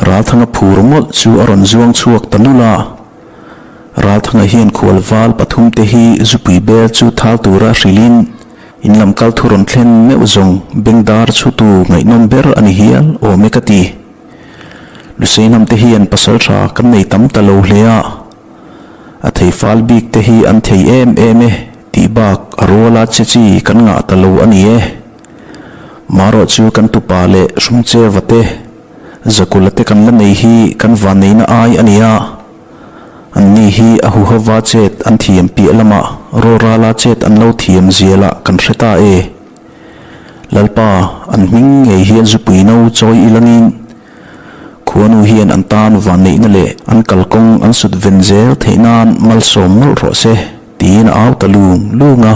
Ralthanga phur mawlh chu a rawn zuang chhuak ta nulh a. Ralthanga hian khual val pathumte hi zupui bel chu thal tura hrilhin in lam kal thu rawn thlen meuh zawng bengdar chhutu ngaihnawm ber a ni hial awm e ka ti. Luseinamte hian pasal tha kan nei tam ta lo hle a. A thei fal bik te hi an thei em em e tih bak a ruala che chi kan ngah ta lo a ni e. Marawh chu kan tupa leh Hrumcheva te, Zakula te kan la nei hi kan vanneihna ai a ni a. An ni hi a huhova chet an thiam piah lamah rawlrala chet an lo thiam zial ah kan hre ta e. Lalpa, an hming ngei hian zupui no chawi ilangin Khuanu hian an tan vanneihna leh an kalkawng an sut ven zel theih nan malsawm mawlh rawh se, tiin a au ta lung lung a.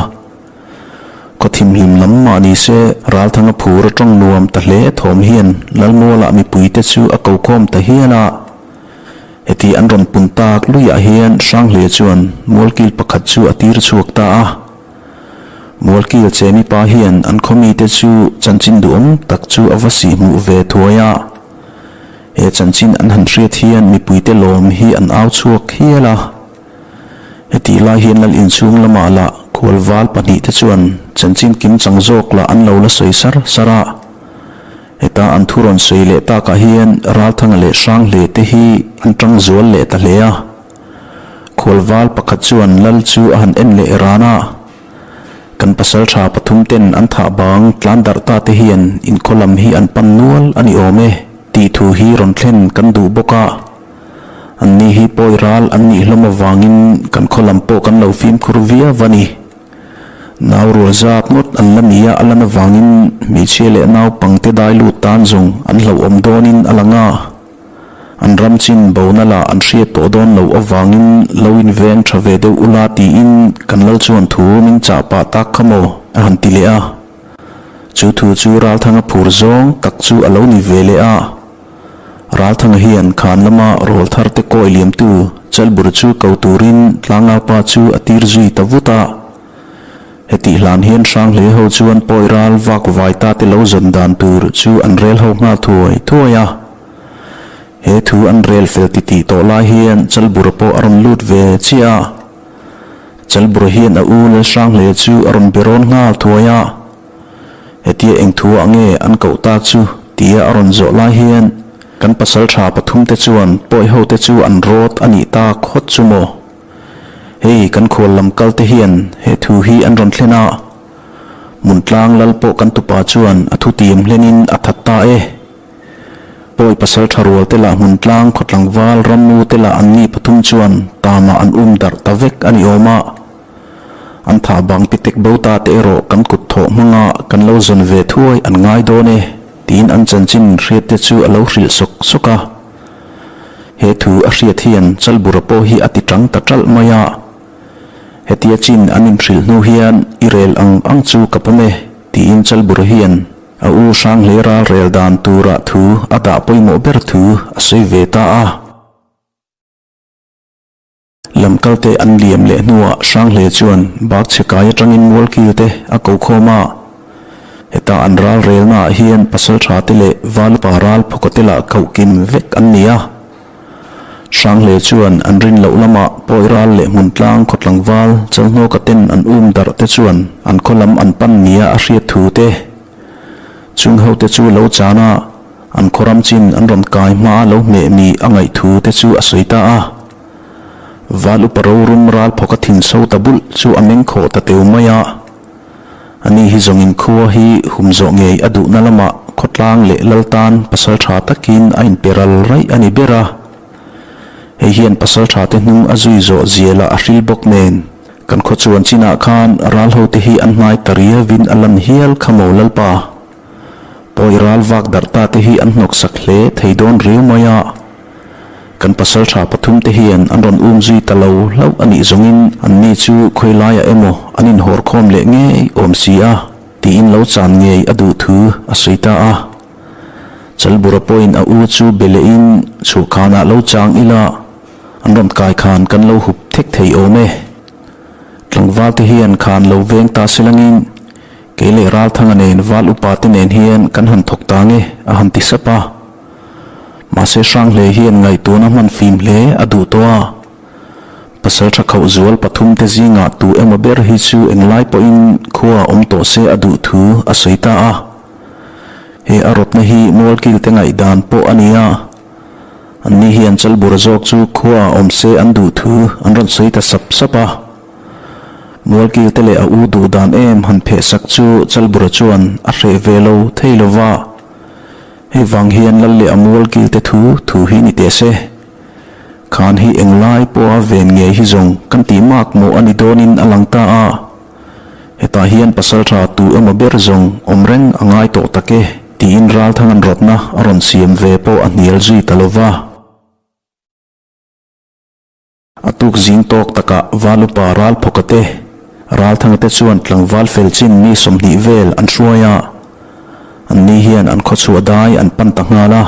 Khaw thimhlim lam mah ni se Ralthanga phur a tawng nuam ta hle thawm hian Lalmualah mipuite chu a kokhawm ta hial a. Heti an rawn pun tak luiah hian Hranghleia chuan mualkil pakhat chu a tir chhuak ta a. Mualkil chemi pa hian an khaw mite chu chanchin duhawm tak chu a va sih hmuh ve thuai a. He chanchin an han hriat hian mipuite lawm hi an au chhuak hial a. Hetih lai hian lal inchhung lamah lah khualval pahnihte chuan chanchin kim chang zawk lah an lo la sawi sar sar a. Heta an thu rawn sawi leh takah hian Ralthanga leh Hranghle te hi an tang zual leh ta hle a. Khualval pakhat chuan lal chu a han en leh ran a, Kan pasal tha pathum ten an thah bang tlan darh ta te hian inkhaw lam hi an pan nual a ni awm e tih thu hi rawn thlen kan duh bawk a. Anni hi pawi ral an nih hlawm avangin kan khaw lam pawh kan lo fimkhur viau a ni. Nau rual zat ngawt an la nia a lan avangin hmeichhia leh naupangte dai lut tan zawng an hlauhawm dawnin a lang a. An ram chin bona lah an hriat tawh dawn loh avangin lo inveng tha ve deuh ula tiin kan lal chuan thu min chah pah tak kha maw a han ti leh a. Chu thu chu Ralthanga phur zawng tak chu a lo ni ve leh a. Ralthanga hian khan lama rawl thar te kawi liamtu Chalbur chu ko turin Tlangaupa chu a tir zui ta vut a. Hetih hlan hian Hranghle ho chuan pawi ral vak vai ta te lo zawn dan tur chu an rel ho nghal thuai thuai a. He thu an rel fel titih tawh lai hian Chalbura pawh a rawn lut ve chiah a. Chalbura hian a u Lalhranghlea chu a rawn be rawn nghal thuai a. Hetia eng thu ah nge an koh ta chu tia a rawn zawh lai hian kan pasal tha pathum te chuan pawi ho te chu an rawt a nih tak hawt chu maw? Hei kan khual lam kal te hian he thu hi an rawn thlen a. Hmuntlang lal pawh kan tupa chuan a thutiam hlenin a that ta e. Pawi pasal tha rual te lah hmun tlang khaw tlangval rammu te lah an ni pathum chuan tamah an um darh ta vek a ni awm a. An thah bang ti tek bo ta te erawh kan kut thawh hmanga kan lo zawn ve thuai an ngai dawn e tiin an chanchin hriat te chu a lo hrilh sawk sawk a. He thu a hriat hian Chalbura pawh hi a ti tang ta ṭalh mai a. Hetia chin an inhrilh hnu hian i rel ang ang chu ka pawm e tiin Chalbura hian A u Hranghlei ral rel dan turah thu a dah pawimawh ber thu a sawi ve ta a. Lamkalte an liam leh hnuah Hranghlei chuan bak chhe kai atangin mualkil te a ko khawm a. Heta an ral relnaah hian pasal tha te leh valupa ral phawka te lah koh kim vek an ni a. Hranghlei chuan an rin loh lamah pawi ral leh hmun tlang khaw tlangval Chalhnawka ten an um darh te chuan an khaw lam an pan nia a hriat thu te chung ho te chu lo chan a, an khaw ram chin an rawn kai hma a lo hmeh mi a ngaih thu te chu a sawi ta a. Val upa rorum ral phawka thin so ta bulh chu a meng khawh ta teu mai a. Ani hi zawngin khua hi hum zawh ngei a duhna lamah khawtlang leh lal tan pasal tha takin a inpe ral raih a ni ber a. Hei hian pasal tha te hnung a zui zawh zial a a hril bawk nen kan khaw chuan chinah khan ral ho te hi an hnai ta riauin a lan hial kha maw Lalpa. Pawi ral vak darh ta te hi an hnawksak hle thei dawn riau mai a. Kan pasal tha pathum te hian an rawn um zui ta lo hlauh a nih zawngin anni chu khawi laiah emaw an inhawr khawm leh ngei awm si a tiin lo chan ngei a duh thu a sawi ta a. Chalbura pawhin a u chu be lehin chhuhkhanah lo chang ila an rawn kai khan kan lo hup thek thei awm e. Tlangval te hian khan lo veng ta silangin kei leh Ralthanga nen Val upa te nen hian kan han thawk ta nge a han ti sap a. Mahse Hranghleia hian ngaihtuahna hman fim hle a duh tawh a. Pasalṭha khauh zual pathumte zingah tu emaw ber hi chu englai pawhin khua awm tawh se a duh thu a sawi ta a. He a rawtna hi Mualkilte ngaihdan pawh a ni a. Anni hian Chalbura zawk chu khua awm se an duh thu an rawn sawi ta sap sap a. Mualkilte leh a u duh dan em han phehsak chu Chalbura chuan a hreh ve lo thei lo va. Hei vang hian Lal leh a Mualkilte thu thu hi ni teh se. Khan hi englai pawha ven ngei hi zawng kan tih mak mawh a ni dawnin a lang ta a. Hetah hian pasaltha tu emaw ber zawng awm reng a ngai tawh tak e, tiin Ralthanga'n rawtna a rawn siam ve pawh a hnial zui ta lo va. A tuk zing tawk takah Valupa Ralphawka te, Ralthanga te chuan tlangval fel chin mi 20 vel an hruai a, anni hian an khawchhuah dai an pan ta nghal a.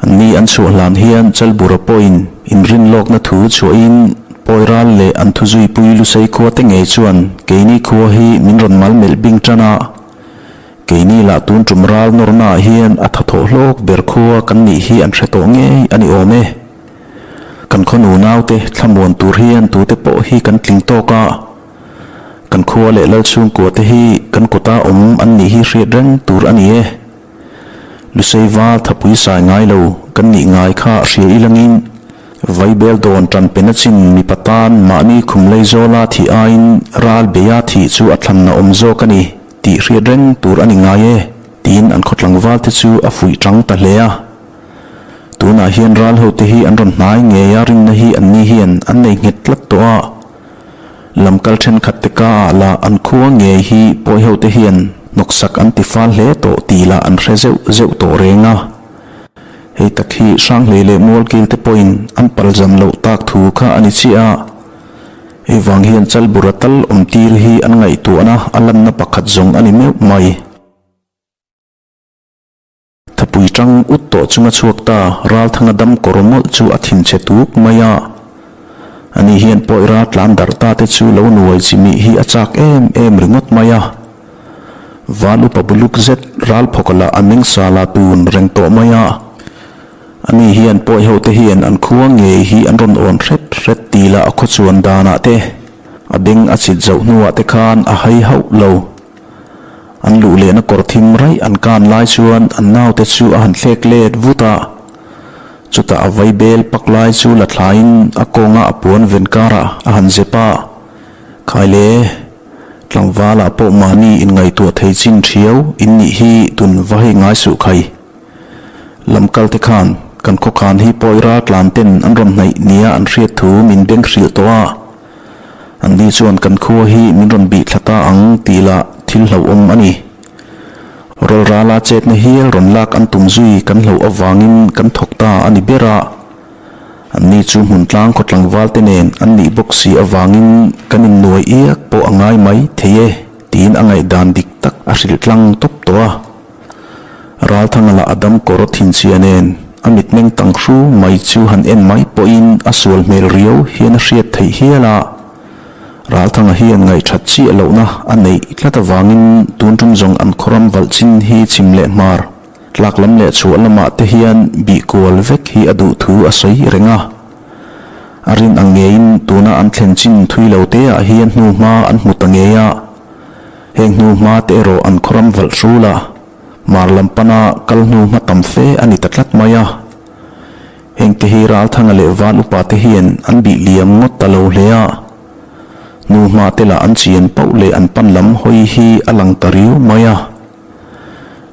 Anni an chhuah hlan hian Chalbura pawhin inrinlawkna thu chhuahin Pawiral leh an thuzuipui Lusei khua te ngei chuan keini khua hi min rawn mal melh bing tan a, keini lah tun tum ral nawrnaah hian a thathawh hlawk ber khua kan nih hi an hre tawh ngei a ni awm e. Kan khaw nunaute thlamuan tur hian tute pawh hi kan tling tawk a, kan khua leh Lalchhungkua te hi kan kuta awm an nih hi hriat reng tur a ni e. Lusei val thapui sai ngai lo kan nih ngai kha hria ilangin Vaibel dawn tan pena chin mipa tan mahni khum lei zawla thih aiin ral beia thih chu a thlanna awm zawk a ni tih hriat reng tur a ni ngai e tiin an khaw tlangval te chu a fuih tang ta hle a. Tunah hian ral ho te hi an rawn hnai ngei a rinna hi anni hian an nei nghet tlat tawh a. Lamkal thenkhat te ka ah lah an khua ngei hi pawi ho te hian hnawksak an ti fal hle tawh tih lah an hre zeuh zeuh tawh reng a. Hei tak hi Hranghlei leh Mualkil te pawhin an palzam loh tak thu kha a ni chiah a. Hei vang hian Chalbura tal awm tir hi an ngaihtuahna a lanna pakhat zawng a ni meuh mai. Thapui tang ut tawh chunga chhuak ta Ralthanga dam kawr mawlh chu a thinchhe tuk mai a. Ani hian pawi ral tlan darh ta te chu lo nuai chi mih hi a chak em em ringawt mai a. Val upa buluk zet ral phawk lah a meng sa la tun reng tawh mai a. Ani hian pawi ho te hian an khua ngei hi an rawn awn hret hret ti lah a khawchuan danah te a beng a chit zoh hnuah te khan a hai hauh lo. An luh lehna kawr thim raih an kan lai chuan an naute chu a han thlek let vut a. Chutah a vai bel pak lai chu la thlaiin a kawnga a puan ven karah a han zep a. Khaile, tlangvalah pawh mahni inngaihtuah thei chin thiau in nih hi tun va hei ngai suh khai. Lamkal te khan kan khawkhan hi pawi ral tlan ten an rawn hnaih nia an hriat thu min beng hrilh tawh a. Anni chuan kan khua hi min rawn bih thla ta ang tih lah thil hlauhawm a ni. Rawlrala chetna hial rawn lak an tum zui kan hlauh avangin kan thawk ta a ni ber a. Anni chu hmun tlang khaw tlangval te nen an nih bawk si avangin kan innuai iak pawh a ngai mai thei e tiin a ngaihdan dik tak a hrilh tlang tawp tawh a. Ralthanga lah a dam kawr thinchhia nen a mitmeng tang hru mai chu han en mai pawhin a sual hmel riau hian a hriat theih hial a. Ralthanga hian ngaihthat chiah lohna a neih tlat avangin tun tum zawng an khawram valh chin hi chim leh hmar, tlak lam leh chhuah lamah te hian bih kual vek hi a duh thu a sawi reng a. A rin ang ngeiin tuna an thlen chin thui lo te ah hian hnuhma an hmu ta ngei a. Heng hnu hma te erawh an khawram valh hrul a, mar lam pana kal hnu hma tam fe a ni ta tlat mai a. Heng te hi Ralthanga leh Val upa te hian an bih liam ngawt ta lo hle a. Hnu hma te lah an chian pauh leh an pan lam hawi hi a lang ta riau mai a.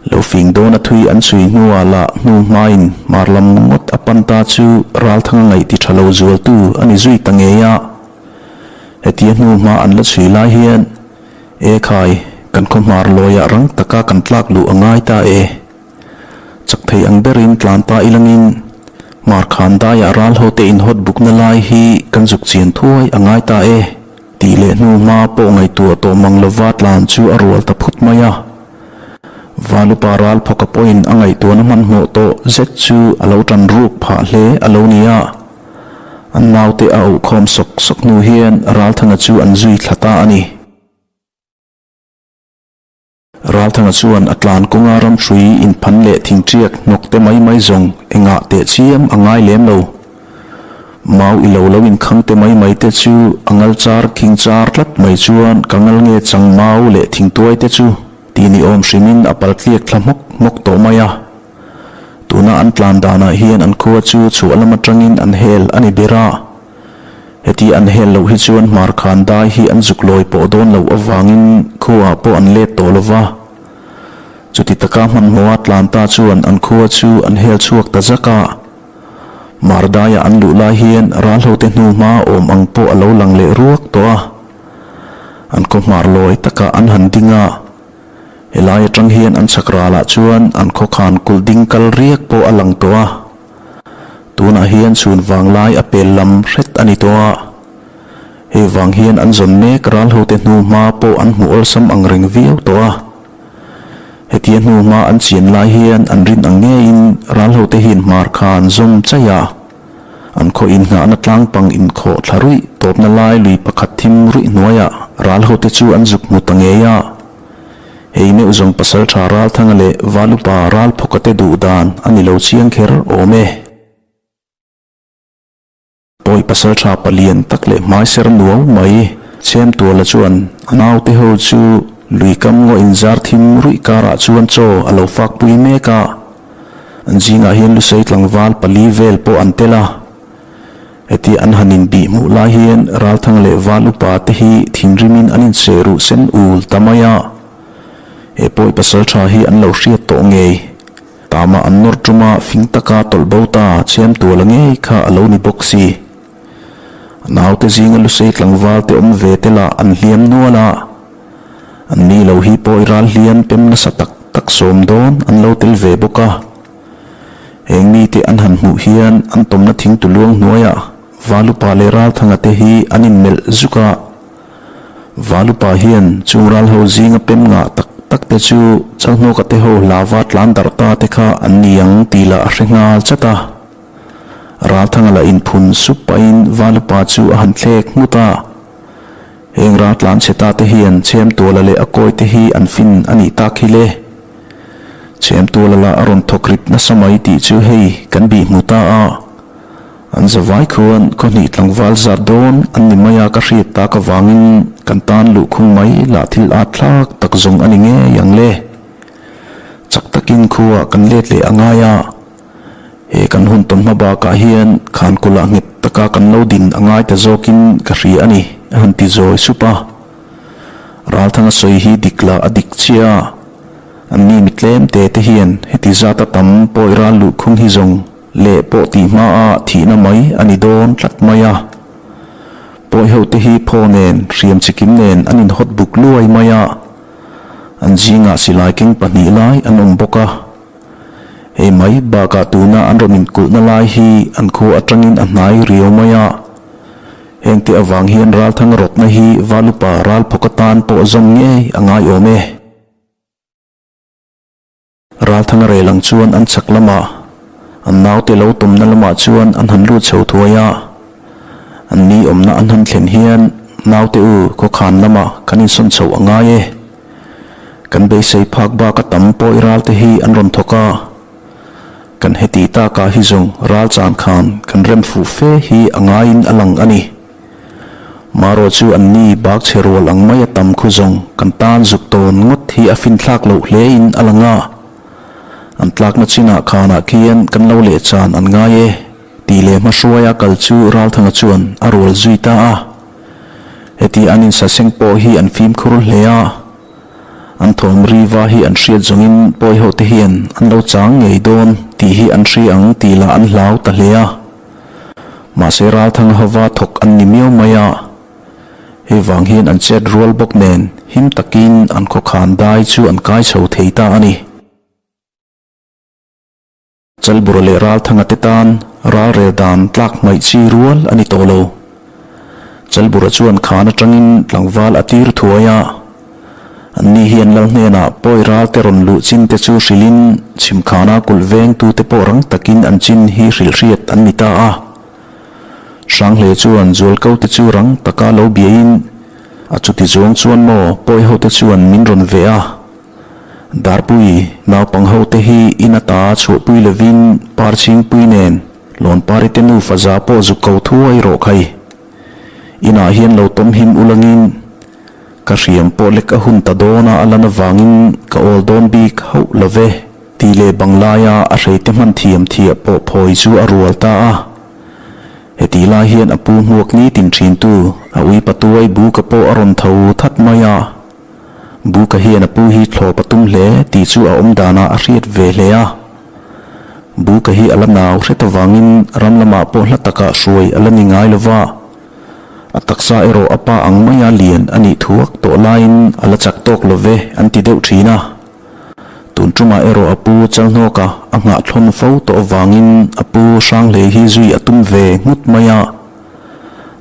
Lo fing dawn a thui an chhui hnuah lah hnu hmain mar lam ngawt a pan ta chu Ralthanga ngaih ti tha lo zualtu a ni zui ta ngei a. Hetia hnu hma an la chhui lai hian, E khai, kan khaw hmar lawiah rang taka kan tlak luh a ngai ta e. Chak thei ang berin tlan ta ilangin, hmar khan daiah ral hote inhawt bukna lai hi kan zuk chian thuai a ngai ta e, tih leh hnu hma pawh ngaihtuah tawh mang lova tlan chu a rual ta phut mai a. Valupa ral phawka pawhin a ngaihtuahna hmanhmawh tawh zet chu a lo tan ruk phah hle a lo ni a. An naute a auhkhawm sawk sawk hnu hian Ralthanga chu an zui thla ta a ni. Ralthanga chuan a tlan kawnga ramhrui inphan leh thingṭiak hnawk te mai mai zawng engah teh chiam a ngai lem lo. Mau i lo lo inkhang te mai mai te chu a ngal char khing char tlat mai chuan ka ngal nge chang mau leh thingtuai te chu ti ni awm hrimin a pal tliak thla hmawk hmawk tawh mai a. Tuna an tlan danah hian an khua chu chhuah lam atangin an hel a ni ber a. Heti an hel loh hi chuan hmar khan dai hi an zuk lawi pawh dawn loh avangin khuaah pawh an let tawh lo va. Chuti taka hmanhmawha tlan ta chuan an khua chu an hel chhuak ta zak a. Hmar daiah an luh lai hian ralhote hnu hma awm ang pawh a lo lang leh ruak tawh a. An khaw hmar lawi takah an han ding a. Helai atang hian an chhak ralah chuan an khaw khan kulh ding kal riak pawh a lang tawh a. Tunah hian chhun vanglai a pel lam hret a ni tawh a, hei vang hian an zawn mek ral hote hnu hma pawh an hmu awlsam ang reng viau tawh a. Hetia hnu hma an chian lai hian an rin ang ngeiin ral hote hian hmar kha an zawm chaih a, an khaw inngahna tlangpang inkhawh thla ruih tawpna lai lui pakhat thim ruih hnuaiah ral hote chu an zuk hmu ta ngei a. Hei meuh zawng Pasalṭha Ralthanga leh Valupa Ralphawka te duh dan a ni lo chiang kher awm e. Pawi Pasalṭha palian tak leh hmaiser nuau mai Chhemtuala chuan a naute ho chu lui kam ngaw inzar thim ruih karah chuan chaw a lo fakpui mek a. An zingah hian Lusei tlangval pali vel pawh an tel a. Heti an han inbih hmuh lai hian Ralthang leh Val upa te hi thinrimin an inseh ruh sen ul ta mai a. He pawi pasal tha hi an lo hriat tawh ngei. Tama an nawr tuma fing taka tawlh bo ta chhem tuala ngei kha a lo ni bawk si. A naute zinga Lusei tlangval te awm ve te lah an hliam nual a. An ni lo hi pawi ral hliam pem nasa tak tak sawm dawn an lo tel ve bawk a. Heng mite an han hmuh hian an tawmna thing tu luang hnuaiah Valupa leh Ralthanga te hi an inmelh zuk a. Valupa hian chung ral ho zinga pem ngah tak tak te chu Chalhnawka te ho hlava tlan darh ta te kha an ni ang tih lah a hre nghal chat a. Ralthanga lah inphun sup pahin Valupa chu a han thlek nghut a. Heng ral tlan chhe ta te hian Chhemtuala leh a kawi te hi an fin a nih tak hi le. Chhemtuala lah a rawn thawk rit nasa mai tih chu hei kan bih hmu ta a. An zavai khuan khaw hnih tlangval zat dawn an ni mai a ka hriat tak avangin kan tan luhkhung mai lah thil at thlak tak zawng a ni ngei ang le. Chak takin khuaah kan let leh a ngai a. He kan hun tawn hma bakah hian khan kawlah nghet taka kan lo din a ngai ta zawkin ka hria a ni, a han ti zawi sup a. Ralthanga sawi hi dik lah a dik chiah a, anni mi tlem te te hian heti zata tam pawi ral luhkhung hi zawng leh pawh tih hmaa thihna mai a ni dawn tlat mai a. Pawi ho te hi phaw nen, hriam chikim nen an inhawt buk luai mai a, an zingah silai keng pahnih lai an awm bawk a. Hei mai bakah tuna an rawn inkulhna lai hi an khua atangin a hnai riau mai a. Hengte avang hian Ralthang rawtna hi Valupa Ralphawk atan pawh zawm ngei a ngai awm e. Ralthanga rel ang chuan an chhak lamah, an naute lo tumna lamah chuan an han lut chho thuai a. An ni awmna an han thlen hian naute u khawkhan lamah kan insawn chhoh a ngai e. Kan beisei phak bak a tam pawi ral te hi an rawn thawk a, kan heti takah hi zawng ral chan khan kan rem fuh fe hi a ngaiin a lang a ni. Marawh chu an ni bak chhe rual ang mai a tam khu zawng kan tan zuk tawn ngawt hi a finthlak loh hle in a lang a, an tlakna chinah khanah khian kan lo leh chan an ngai e tih leh hmahruaia kal chu Ralthanga chuan a rual zui ta a. Heti an insaseng pawh hi an fimkhur hle a, an thawm riva hi an hriat zawngin pawi ho te hian an lo chang ngei dawn tih hi an hria ang tih lah an hlau ta hle a. Mahse Ralthanga hova thawk an ni miau mai a, hei vang hian an chet rual bawk nen him takin an khawkhan dai chu an kai chho thei ta a ni. Chalbura leh Ralthanga te tan ralrel dan tlak hmaih chi rual a ni tawh lo. Chalbura chuan khan atangin tlangval a tir thuai a. Anni hian lal hnenah pawi ral te rawn luh chin te chu hrilhin chhimkhana kulh vengtu te pawh rang takin an chin hi hrilhriat an ni ta a. Hranghleia chuan Zualko te chu rang taka lo biain, A chuti zawng chuan maw pawi ho te chuan min rawn ve a. Darpui, naupang ho te hi in ata chhuahpui lovin Parchhingpui nen Lawnpari te nufa za pawh zuk ko thuai rawh khai. Inah hian lo tawm him ulangin ka hriam pawh lek a hun ta dawn a a lan avangin ka awl dawn bik hauh lo ve tih leh bang laia a hreite hman thiam thiah pawh phawi chu a rual ta a. Hetih lai hian a pu hmuak nitin thintu a ui patuai buka pawh a rawn tho that mai a. Buka hian a pu hi thlawp a tum hle tih chu a awm danah a hriat ve hle a. Buka hi a la nau hret avangin ram lamah pawh hla takah hruai a la ni ngai lo va. A taksa erawh a pa ang maia lian a nih thuak tawh laiin a la chak tawk lo ve an ti deuh thin a. Tun tumah erawh a pu Chalhnawka a nghah thlawn fo tawh avangin a pu Hranghlei hi zui a tum ve nghut mai a.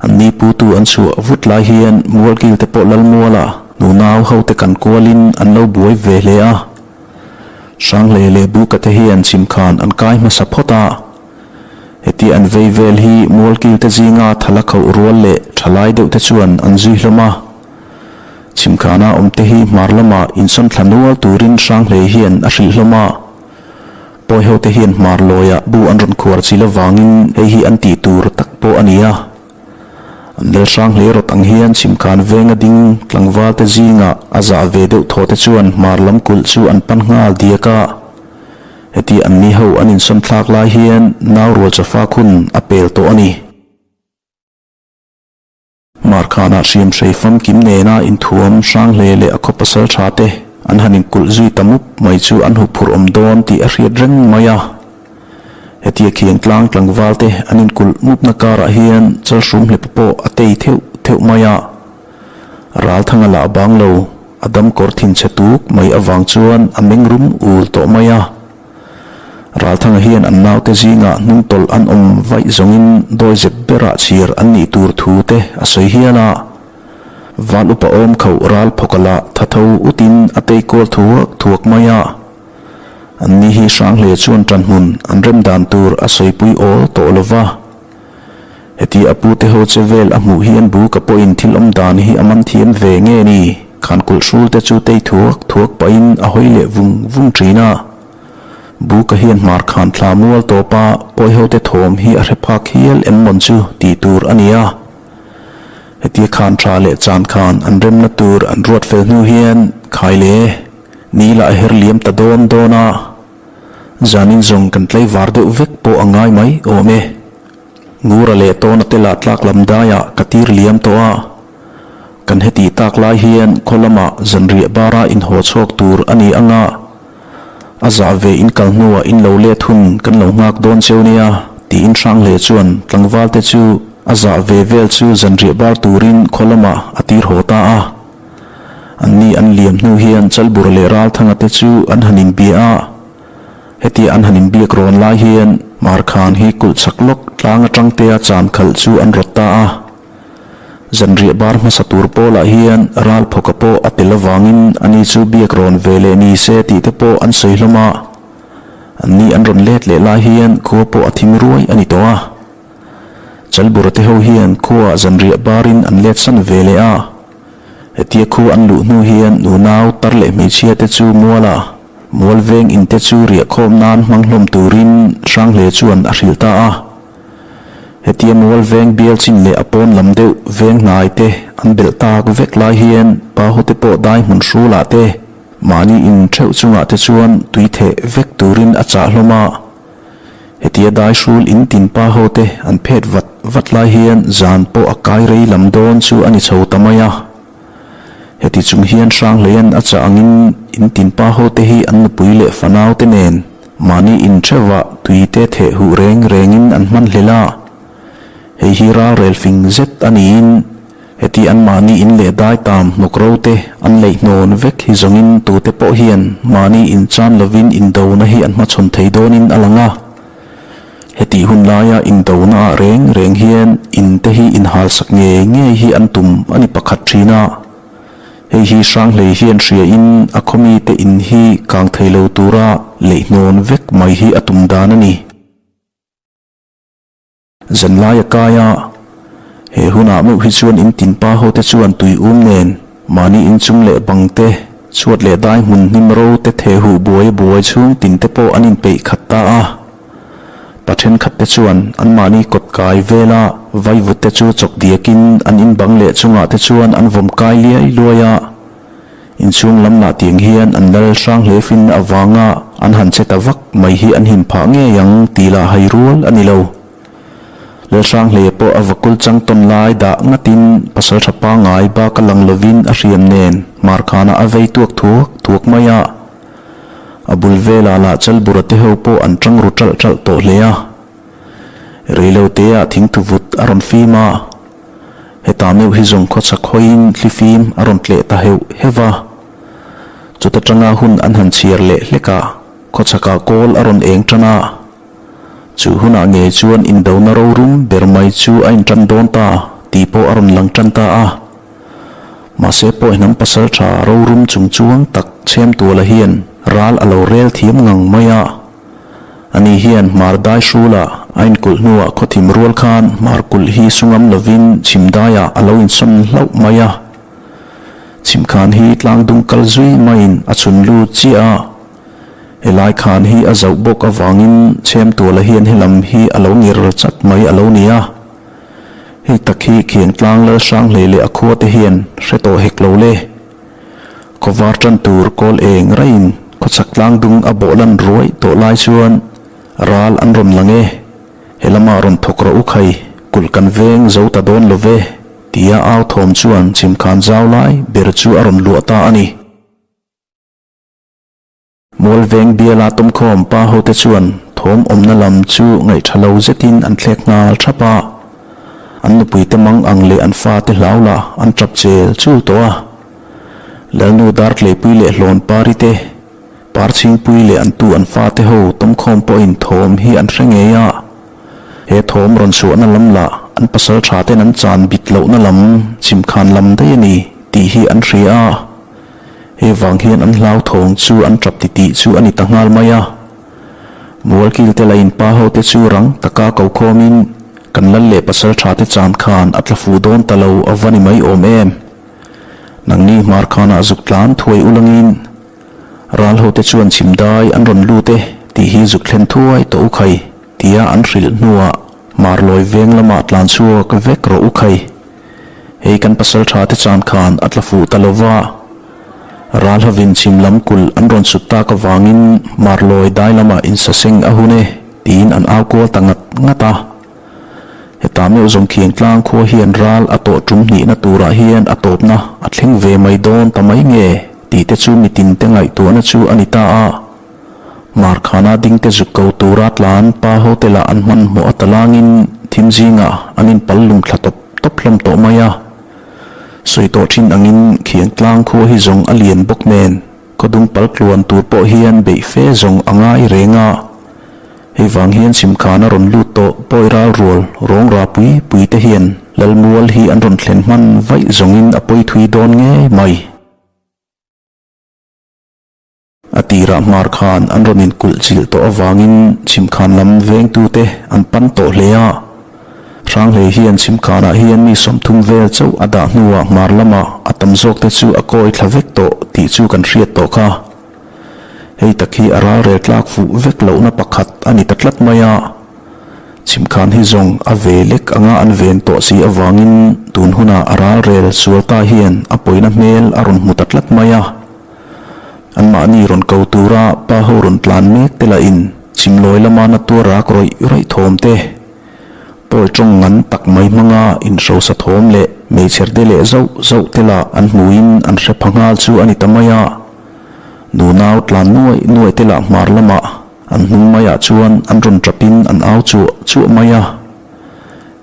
An ni putu an chhuah vut lai hian Mualkil te pawh Lalmuala nunau hote kan kualin an lo buai ve hle a. Hranghlei leh Buka te hian chhimkhan an kai hmasa phawt a. Heti an vei vel hi Mualkil te zinga thala khauh rual leh thalai deuh te chuan an zui hlawm a. Chhimkhana awmte hi hmar lama insawn thla nual turin Hranghlei hian a hrilh hlawm a. Pawihote hian hmar lawiah bu an rawn khuar chil avangin hei hi an tih tur tak pawh a ni a. An lel Hranghlei rawt ang hian chhimkhan venga ding tlangvalte zingah a zah ve deuh thaw te chuan hmar lam kulh chu an pan nghal diak a. Heti anni ho an insawn thlak lai hian nau rual chawfak hun a pel tawh a ni. Markhanah hriamhrei famkim nena inthuam hrang hle leh a khaw pasal tha te an han inkulh zui ta mup mai chu an huphurh awm dawn tih a hriat reng mai a. Hetia khiang tlang tlangval te an inkulh mupna karah hian chalhrum hlepa pawh a tei theuh theuh mai a. Ralthanga lah bang lo, a damkawr thinchhe tuk mai avang chuan a meng rum ul tawh mai a. Ralthanga hian an naute zingah hnungtawlh an awm vaih zawngin dawizep berah chhir an nih tur thu te a sawi hial a. Val upa awm khauh ral phawka lah tha tho utin a tei kual thuak thuak mai a. Anni hi Hranghle chuan ṭanhmun an rem dan tur a sawipui awl tawh lo va. Heti a pute ho che vel a hmuh hian Buka pawhin thil awm dan hi a man thiam ve nge ni? Khankulh hrul te chu tei thuak thuak pahin a hawi leh vung vung thin a. Buka hian hmar khan thla mual tawpa pawiho te thawm hi a hre phak hial em mawn chu tih tur a ni a. Hetia khan tha leh chan khan an remna tur an ruat fel hnu hian khai le ni lah a her liam ta dawn dawn a. Zanin zawng kan tlaivar deuh vek pawh a ngai mai awm e. Ngura leh tawna te lah tlak lam daiah ka tir liam tawh a. Kan heti tak lai hian khaw lamah zanriah bara inhaw chhuak tur a ni ang a. A zah ve in kal hnuah in lo let hun kan lo nghak dawn cheu nia tiin Hranghle chuan tlangval te chu a zah ve vel chu zanriah bar turin khaw lamah a tir haw ta a. Anni an liam hnu hian Chalbura leh Ralthanga te chu an han inbia a. Hetia an han inbiak rawn lai hian Markhan hi kulh chak lawk tlang atang tea chan khalh chu an rawt ta a. Zanriah bar hmasa tur pawlah hian Ralphawka pawh a tel avangin ani chu biak rawn ve leh ni se tih te pawh an sawi hlawm a. Anni an rawn let leh lai hian khua pawh a thim ruai a ni tawh a. Chalbura te ho hian khuaah zanriah barin an let san ve leh a. Hetia khu an luh hnu hian nunau tar leh hmeichhia te chu muala mual veng in te chu riahkhawm nan hmang hlawm turin Hranghle chuan a hrilh ta a. Hetia mual veng bial chin leh a pawn lam deuh veng hnai te an belh tak vek lai hian pahote pawh dai hmun hrulah te mahni in theuh chungah te chuan tui theh vek turin a chah hlawm a. Hetia dai hrul in tin pa ho te an phet vat vat lai hian zan pawh a kai rei lam dawn chu a ni chho ta mai a. Heti chung hian Hranghleian a chah angin in tin pa ho te hi an nupui leh fanau te nen mahni in theuhah tui te theh huh reng rengin an hman hlel a. Hei hi ralrel fing zet a niin Heti anmahni in leh dai tam hnawk ro te an leih hnawn vek hi zawngin tute pawh hian mahni inchan lovin indona hi an hmachhawn thei dawnin a lang a. Hetih hun laia indona ah reng reng hian in te hi inhalsak ngei ngei hi an tum a ni pakhat thin a. Hei hi Hranghlei hian hria in a khawmi te in hi kang thei lo tura leih hnawn vek mai hi a tum dan a ni. Zanlai a kai a, he hunah meuh hi chuan in tinpa hote chuan tui um nen mahni inchung leh bang te, Chhuat leh dai hmun hnim ro te theh huh buai buai chhung tin te pawh an inpeih khat ta a. Pa thenkhat te chuan anmahni kawt kai vela vaivut te chu chawk diakin an inbang leh chungah te chuan an vawm kai liai luai a. Inchhung lam lah tiang hian an lal hrang hle fin avanga an han che ta vak mai hi an him phah ngei ang tih lah hai rual a ni lo. Lalhranghleia pawh a vakul chang tawn lai dah ngatin pasaltha pangngai bak a lang lovin a hriam nen hmarkhanah a vei tuak thuak thuak mai a. A bul velah lah Chalbura te ho pawh an tang ru ṭalh ṭalh tawh hle a. Reiloteah thingthu vut a rawn fim a. Hetah meuh hi zawng khawchhak hawiin thli fim a rawn tleh ta heuh heuh a. Chuta tanga hun an han chhiar leh hlek a, khawchhakah kawl a rawn eng tan a. Chu hunah ngei chuan indona rorum ber mai chu a intan dawn ta tih pawh a rawn lang tan ta a. Mahse pawh hnam pasal tha rorum chung chuang tak Chhemtuala hian ral a lo rel thiam ngang mai a. Ani hian hmar dai hrula a inkulh hnuah khawthim rual khan hmar kulh hi sungam lovin chhim daiah a lo insawn hlauh mai a. Chhimkhan hi tlangdung kal zui maiin a chhun lut chiah a. Helai khan hi a zauh bawk avangin Chhemtuala hian helam hi a lo ngir chat mai a lo ni a. Hei tak hi Khiangtlang Lalhranghlei leh a khua te hian hre tawh hek lo le. Khawvar tan tur kawl eng raiin khawchhak tlang dung a bawh lan ruai tawh lai chuan ral an rawn lang e. He lamah rawn thawk rawh u khai, kulh kan veng zo ta dawn lo ve, tia au thawm chuan chhimkhan zau lai ber chu a rawn luah ta a ni. Mualveng biala tumkhawm pa hote chuan thawm awmna lam chu ngaihṭha lo zetin an thlek nghal ṭhap a. An nupuite mang ang leh an fate hlau lah an ṭap chel chul tawh a. Lalnu Dartleipui leh Hlawn Pari te, Parchhingpui leh an tu an fate ho tumkhawm pawhin thawm hi an hre ngei a. He thawm rawn chhuahna lam lah an pasal ṭha ten an chan bit lohna lam chhimkhan lam daih a ni tih hi an hria a. Hei vang hian an hlauthawng chu an tap titih chu a ni ta nghal mai a. Mualkil te la in pa ho te chu rang taka ko khawmin kan lal leh pasal tha te chan khan a tla fuh dawn ta lo a va ni mai awm em. Nangni hmar khanah zuk tlan thuai ulangin ral ho te chuan chhim dai an rawn lut e tih hi zuk thlen thuai tawh u khai tia an hrilh hnuah hmarlawi veng lamah tlan chhuak vek rawh u khai. Hei kan pasal tha te chan khan a tla fuh ta lova, ral hovin chhim lam kulh an rawn sut tak avangin Marlawi dai lamah insaseng a hun e tiin an au kual ta ngat ngat a. Hetah meuh zawng khiang tlang khua hian ral a tawh tum hnihna turah hian a tawpna a thleng ve mai dawn ta mai nge tih te chu mitin te ngaihtuahna chu a ni ta a. Markhana dingte zuk ko tura tlan pa hotel ah an hmanhmawh a talangin thim zingah an inpal lung thla tawp tawp hlawm tawh mai a. Sawi tawh thin angin khiang tlang khua hi zawng a lian bawk nen khawdung pal tluan tur pawh hian beih fe zawng a ngai reng a. Hei vang hian chhimkhana rawn lut tawh pawi ral rual rawng ra pui pui te hian Lalmual hi an rawn thlen hman vaih zawngin a pawi thui dawn ngei mai. A tirah hmar khan an rawn inkulh chilh tawh avangin chhimkhan lam vengtute an pan tawh hle a. Hranghlei hian chhimkhanah hian mi 30 vel chauh a dah hnuah hmar lamah a tam zawkte chu a kawi thla vek tawh tih chu kan hriat tawh kha. Hei tak hi a ralrel tlak fuh vek lohna pakhat a ni ta tlat mai a. Chhimkhan hi zawng a ve lek anga an ven tawh si avangin tun hunah a ralrel sual ta hian a pawina hmel a rawn hmu ta tlat mai a. Anmahni rawn ko tura pa ho rawn tlan mek te lahin chhimlawi lama na tuar rak rawih rawih thawm te, pawi tawng ngan tak mai hmanga inhrosa thawm leh hmeichher te leh zauh zauh te lah an hmuhin an hre pha nghal chu a ni ta mai a. Nunau tlan nuaih nuaih te lah hmar lamah an hnung maiah chuan an rawn tapin an au chuah chuah mai a.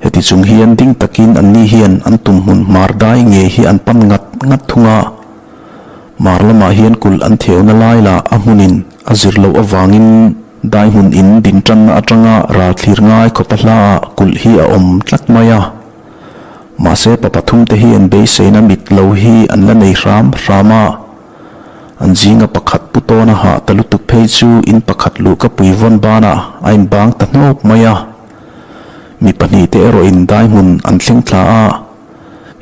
Heti chung hian ding takin anni hian an tum hmun hmar dai ngei hi an pan ngat ngat thung a. Hmar lamah hian kulh an theuna lai lah a hmunin a zir loh avangin dai hmun in din tanna atanga ral thlir ngai khawpa hlaah kulh hi a awm tlat mai a. Mahse pa pathum te hian beiseina mit lo hi an la nei hram hram a. An zinga pakhat pu tawna hah ta lutuk phei chu in pakhat luh ka pui vawn banah a inbang ta hnawk mai a. Mi pahnih te erawhin dai hmun an thleng thla a.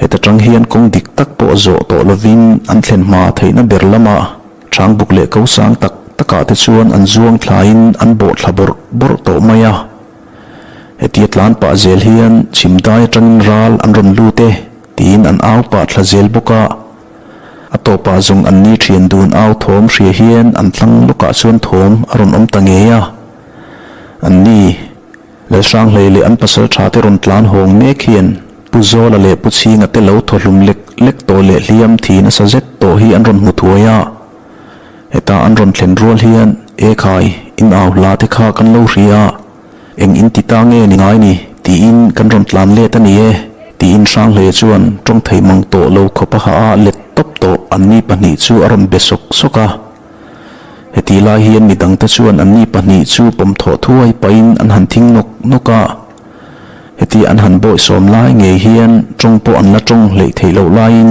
Heta tang hian kawng dik tak pawh zawh tawh lovin an thlen hma theihna ber lamah Ṭhangbuk leh ko sang tak takah te chuan an zuang thlain an bawh thla bawrh bawrh tawh mai a. Hetia tlan pah zel hian chhim dai atangin ral an rawn lut e tiin an au pah thla zel bawk a. A tawpah zawng an ni ṭhian dun au thawm hria hian an tlang lawkah chuan thawm a rawn awm ta ngei a. An ni. Lalhranghlei leh an pasal tha te rawn tlan hawng mek hian Pu Zawla leh Pu Chhinga te lo thaw hlum lek lek tawh leh hliam thi nasa zet tawh hi an rawn hmu thuai a. Heta an rawn thlen rual hian E khai, in au hla te kha kan lo hria a, eng in ti ta nge ni ngai ni tiin kan rawn tlan let a ni e tiin Hranghlei chuan tawng thei mang tawh lo khawp a ha a let tawp tawh anni pahnih chu a rawn be sawk sawk a. Hetih lai hian mi dangte chuan anni pahnih chu pawm thawh thuai pahin an han thing nawk nawk a. Heti an han bawihsawm lai ngei hian tawng pawh an la tawng hleih theih loh laiin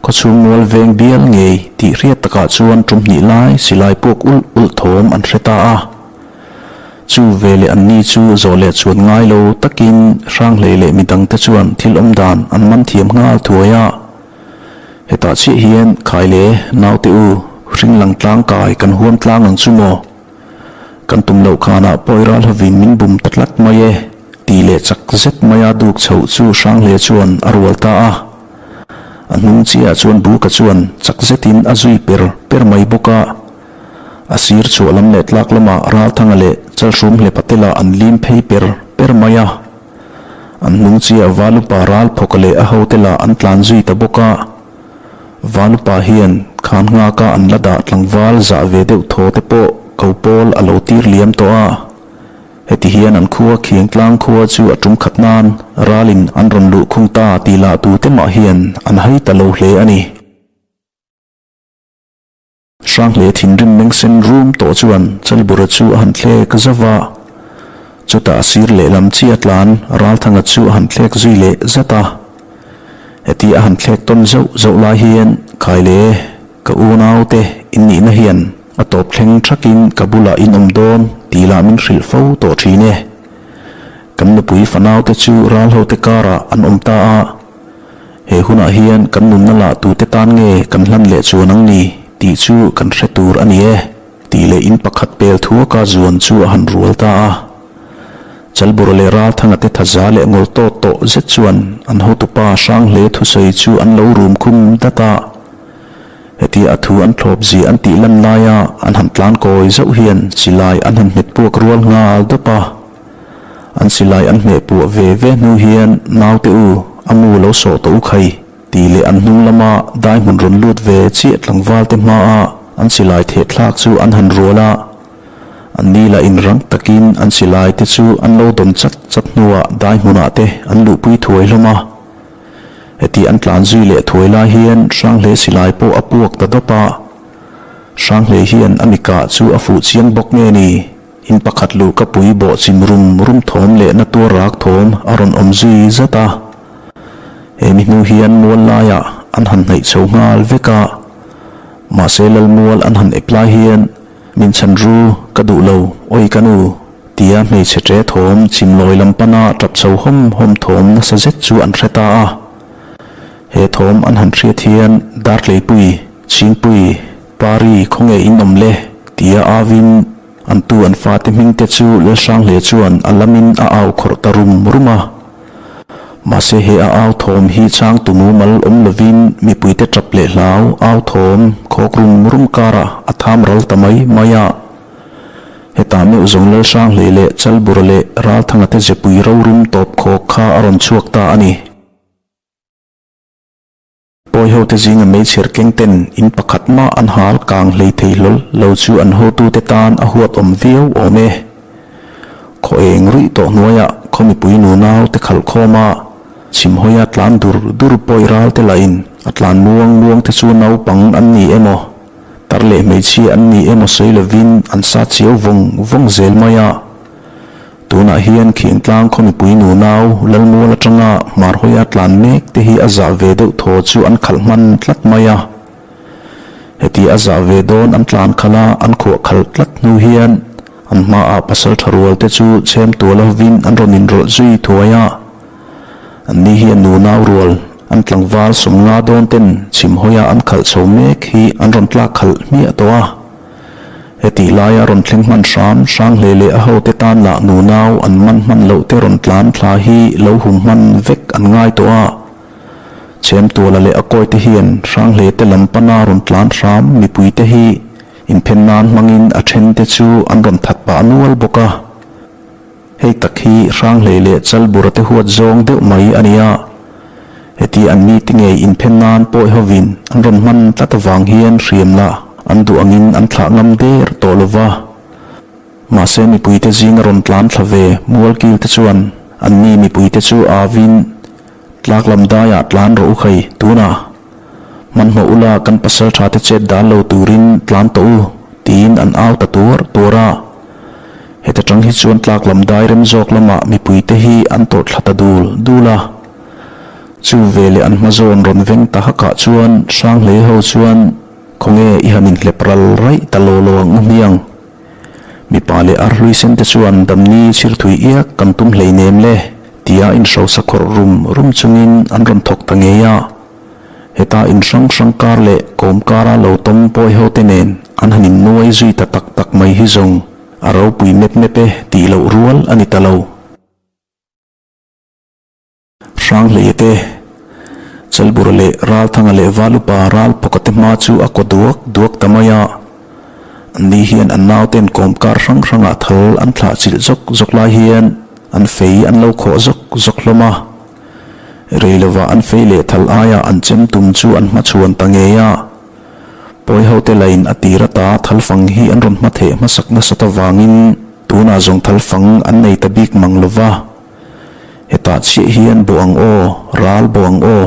khawchhung mual veng bial ngei tih hriat takah chuan tum hnih lai silai puak ulh ulh thawm an hre ta a. Chu veleh anni chu zawh leh chuan ngai lo takin Hranghlei leh mi dangte chuan thil awm dan an man thiam nghal thuai a. Hetah chiah hian khai le naute u hring lang tlang kai kan huam tlang ang chu maw? Kan tum loh khanah pawi ral hovin min bum ta tlat mai e tih leh chak zet maia duk chhoh chu Hranghle chuan a rual ta a. A hnung chiahah chuan Buka chuan chak zetin a zui per per mai bawk a. A sir chhuah lam leh tlak lamah Ralthanga leh Chalhrum hlepa te lah an lim phei per per mai a. An hnung chiah Valupa ral phawk leh a hote lah an tlan zui ta bawk a. Valupa hian khan nghaka an la dah tlangval zah ve deuh thaw te pawh ko pawl a lo tir liam tawh a. Heti hian an khua Khiangtlang khua chu a tum khat nan ralin an rawn luh khung ta tih lah tute mah hian an hai ta lo hle a ni. Hranghle thinrim meng sen rum tawh chuan Chalbura chu a han thlek zauh a, chutah a sir lehlam chi a tlan Ralthanga chu a han thlek zui leh zat a. Heti a han thlek tawn zauh zauh lai hian Khaile, ka unaute in nihna hian a tawp thleng thakin ka bulah in awm dawn tih lah min hrilh fo tawh thin e. Kan nupui fanaute chu ralhote karah an awm ta a. He hunah hian kan nunna lah tute tan nge kan hlan leh chuan ang ni tih chu kan hre tur a ni e, tih leh in pakhat pel thuaka zuan chu a han rual ta a. Chalbura leh Ralthanga te thaza leh ngawl tawt tawh zet chuan an hotupa Hranghle thusawi chu an lo rum khum dat a. Hetia a thu an thlawp zia an tih lan laia an han tlan kawi zauh hian silai an han hmet puak rual nghal dawp a. An silai an hmeh puah ve ve hnu hian naute u, a mu lo sawh tawh u khai tih leh an hnung lama dai hmun rawn lut ve chiah tlangval te hmaa an silai theh thlak chu an han rual a. An ni lah inrang takin an silai te chu an lo dawn chat chat hnuah dai hmunah te an luhpui thuai hlawm a. Heti an tlan zui leh thuai lai hian Hranghle silai pawh a puak ta dawp a. Hranghle hian a mikah chu a fuh chiang bawk nge ni? In pakhat luh ka pui bawh chim rum rum thawm leh na tuar rak thawm a rawn awm zui zat a. He mi hnu hian mual laiah an han hnaih chho nghal vek a. Mahse Lalmual an han ep lai hian min chhan ru ka duh lo, awi ka nu, tia hmeichhe ṭe thawm chim lawi lam pana ṭap chho hawm hawm thawm nasa zet chu an hre ta a. He thawm an han hriat hian Dartleipui, Chhingpui, Pari khawnge in awm le? tia avin an tu an fate hming te chu Lalhranghle chuan a lamin a au khawrh ta rum rum a. Mahse he a au thawm hi changtu mumal awm lovin mipuite tap leh hlau au thawm khawk rum rum karah a tham ral ta mai mai a. Hetah meuh zawng Lalhranghle leh Chalbura leh Ralthanga te zepui rorum tawp khawk kha a rawn chhuak ta a ni. Pawi hote zinga meichher keng ten in pakhat mah an hal kang hlei thei hlawl lo chu an hotute tan a huat awm viau awm e. Khaw eng ruih tawh hnuaiah khaw mipui nunau te khalh khawm a, chhim hawia tlan dur dur pawi ral te lahin a tlan muang muang te chu naupang an ni emaw, tar leh hmeichhia an ni emaw sawi lovin an sa chiau vawng vawng zel mai a. Tunah hian Khiangtlang khaw mipui nunau Lalmual atanga Hmarhawia tlan mek te hi a zah ve deuh thaw chu an khalh hman tlat mai a. Heti a zah ve dawn an tlan khalh a, an khuah khalh tlat hnu hian an hmaah pasal tha rual te chu chhem tual hovin an rawn inrawlh zui thuai a. Anni hian nunau rual. An tlangval 50 dawn ten chhim hawia an khalh chho mek hi an rawn tlak khalh hmiah tawh a. Hetih laia rawn thleng hman hram hrang hle leh a hote tan lah nunau an man hman loh te rawn tlan thla hi lo hum hman vek an ngai tawh a. Chhemtuala leh a kawite hian Hranghle te lam pana rawn tlan hram mipui te hi inphen nan hmangin a then te chu an rawn that pah nual bawk a. Hei tak hi Hranghlei leh Chalbura te huat zawng deuh mai a ni a. Heti an ni te ngei inphen nan pawi hovin an rawn hman tlat avang hian hriam lah an duh angin an thlah ngam der tawh lo va. Mahse mipuite zinga rawn tlan thla ve Mualkil te chuan an ni mipuite chu avin Tlak lam daiah tlan rawh u khai tunah hmanhmawh ula kan pasal tha te chet dal lo turin tlan tawh u tiin an au ta tuar tuar a. Heta tang hi chuan tlak lam dai rem zawk lamah mipui te hi an tawrh thla ta dul dul a. Chu veleh an hma zawn rawn veng ta hakah chuan Hranghlei ho chuan khawnge i han inhlep ral raih ta law law ang u hmiang. Mipa leh arhlui sen te chuan damni chhirthui iak kan tum hleinem le. Tia inhrosa khawrh rum rum chungin an rawn thawk ta ngei a. Heta in hrang hrang kar leh kawm kara lo tawm pawi ho te nen an han innuai zui ta tak tak mai hi zawng a ropui mep mep e tih loh rual a ni ta lo. Hranghleia te, Chalbura leh Ralthanga leh Valupa Ralphawka te hma chu a kaw duak duak ta mai a. Anni hian an nauten kawmkar hrang hrangah thal an thlah chilh zawk zawk lai hian an fei an lo khawh zawk zawk hlawm a. Rei lovah an fei leh thal aiah an chem tum chu an hmachhuan ta ngei a. Pawi hote lain a tir ata thal fang hi an rawn hmatheh hmasak nasat avangin tunah zawng thal fang an nei ta bik mang lova. Hetah chiah hian bawh ang aw, ral bawh ang aw.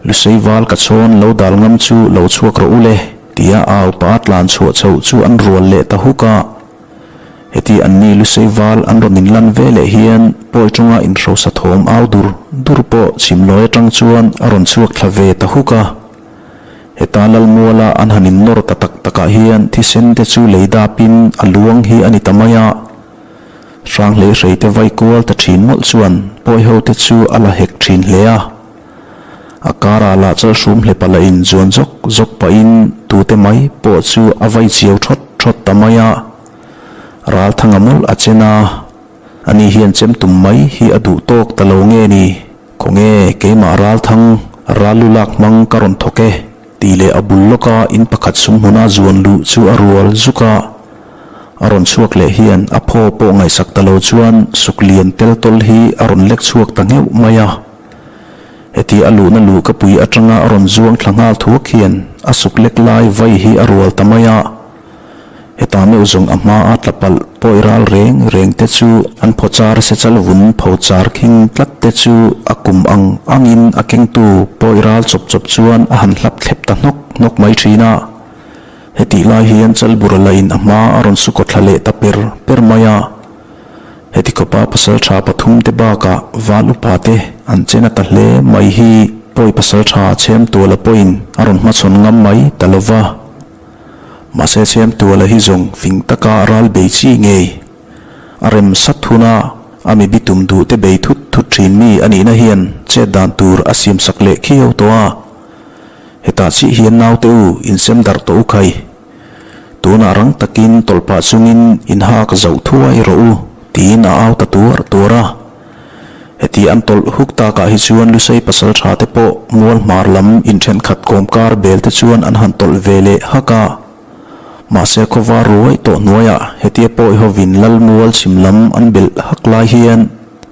Lusei val ka chhawn lo dal ngam chu lo chhuak rawh u le, tia au pa tlan chhuah chhoh chu an rual leh ta huk a. Heti anni Lusei val an rawn inlan ve leh hian pawi chunga inhrosa thawm au dur dur pawh chhimlawi atang chuan a rawn chhuak thla ve ta huk a. Heta Lalmuala an han innawr ta tak takah hian thisen te chu lei dapin a luang hi a ni ta mai a. Hranghlei hreite vai kual ta thin mawlh chuan pawi hote chu a la hek thin hle a. A karah lah chalhrum hlepa la in zuan zawk zawk pahin tute mai pawh chu a vai chiau thawt thawt ta mai a. Ralthanga mawlh a chen a, ani hian chem tum mai hi a duh tawk ta lo nge ni, khawnge keimah Ralthang ral lu lak hmang ka rawn thawk e tih leh a bul lawka in pakhat sum hmuna zuan luh chu a rual zuk a. A rawn chhuak leh hian a phaw pawh ngaihsak ta lo chuan suk lian tel tawl hi a rawn lek chhuak ta ngheuh mai a. Heti a luhna luh ka pui atanga a rawn zuang thla nghal thuak hian a suk lek lai vai hi a rual ta mai a. Heta meuh zawng a hma a tla palh pawi ral reng reng te chu an phaw char se chal vun pho char khing tlat te chu a kum ang angin a kengtu pawi ral chawp chawp chuan a han hlap thlep ta hnawk hnawk mai thin a. Hetih lai hian Chalbura lain a hma a rawn sukaw thla leh ta per per mai a. Heti khawpa pasal tha pathum te bakah val upa te an chen a ta hle mai hi pawi pasal tha Chhemtuala pawhin a rawn hmachhawn ngam mai ta lo va. Mahse Chhemtuala hi zawng fing taka ral bei chi ngei a rem sat hun a, a mi bitum duh te bei thut thut thin mi a nihna hian chet dan tur a siamsak leh khiau tawh a. Hetah chiah hian naute u insem darh tawh u khai. Tunah rang takin tawlh pah chungin inhak zoh thuai rawh u tiin a au ta tuar tuar a. Heti an tawlh huk takah hi chuan Lusei pasal tha te pawh mual hmar lam inthenkhat kawmkar bel te chuan an han tawlh ve leh hak a. Mahse khawvar ruai tawh hnuaiah hetia pawi hovin lal mual chhim lam an belh hak lai hian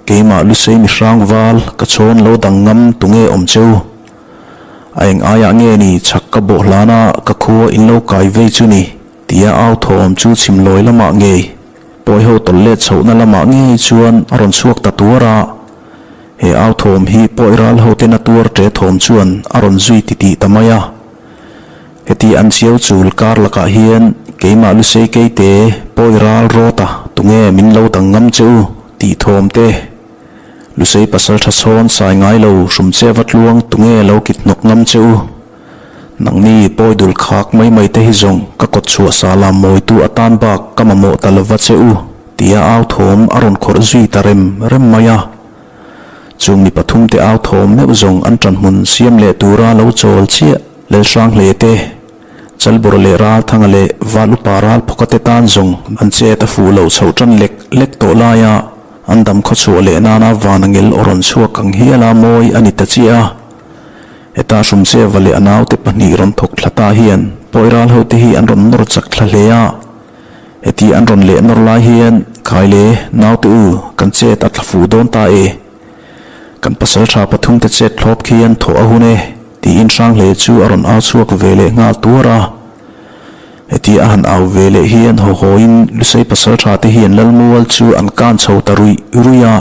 keimah Lusei mihrang val ka chhawn lo dang ngam tunge awm cheu. A eng aiah nge ni chhak ka bawh hlan a ka khua in lo kai vei chu ni tia au thawm chu chhim lawi lamah ngei pawi ho tawlh let chhohna lamah ngei chuan a rawn chhuak ta tuar a. He au thawm hi pawi ral ho tena tuar ṭe thawm chuan a rawn zui titih ta mai a. Heti an chiau chul kar lakah hian keimah lusei keite pawi ral rawt a tunge min lo dang ngam che u tih thawm te Lusei pasal tha sawn sai ngai lo hrum che va tluang tunge lo kit hnawk ngam che u. Nangni pawi dul khak mai mai te hi zawng ka kawt chhuah sa lam mawitu atan bak ka mamawh ta lova che u tia au thawm a rawn khawrh zui ta rem rem mai a. Chung mi pathumte au thawm meuh zawng an ṭanhmun siam leh tura lo chawl chiah Lalhranghle te, Chalbawrh leh Ralthanga leh Val Upa Ralphawka te tan zawng an chet a fuh loh chhoh ṭan lek lek tawh laia an dam khawchhuah leh nana van angel aw rawn chhuak ang hiala mawi a ni ta chiah a. Heta Hrumcheva leh a naute pahnih rawn thawk thla ta hian pawi ral hote hi an rawn nawr chak thla hle a. Heti an rawn leh nawr lai hian Khaile, naute u, kan chet a tla fuh dawn ta e. Kan pasal tha pathumte chet thlawp khian thawh a hun e, tiin Hranghle chu a rawn au chhuak ve leh nghal tuar a. Heti a han au ve leh hian haw hawiin Lusei pasal tha te hian Lalmual chu an kan chho ta ruih ruih a.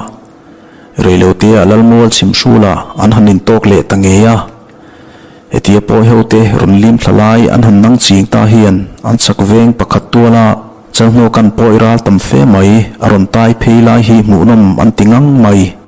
Reilotea Lalmual chhim hrulah an han intawk leh ta ngei a. Hetia pawi hote rawn lim thla lai an han nang ching ta hian an chak veng pakhat tuala Chalhnawka'n pawi ral tam fe mai a rawn tai phei lai hi hmuhnawm an ti ngang mai.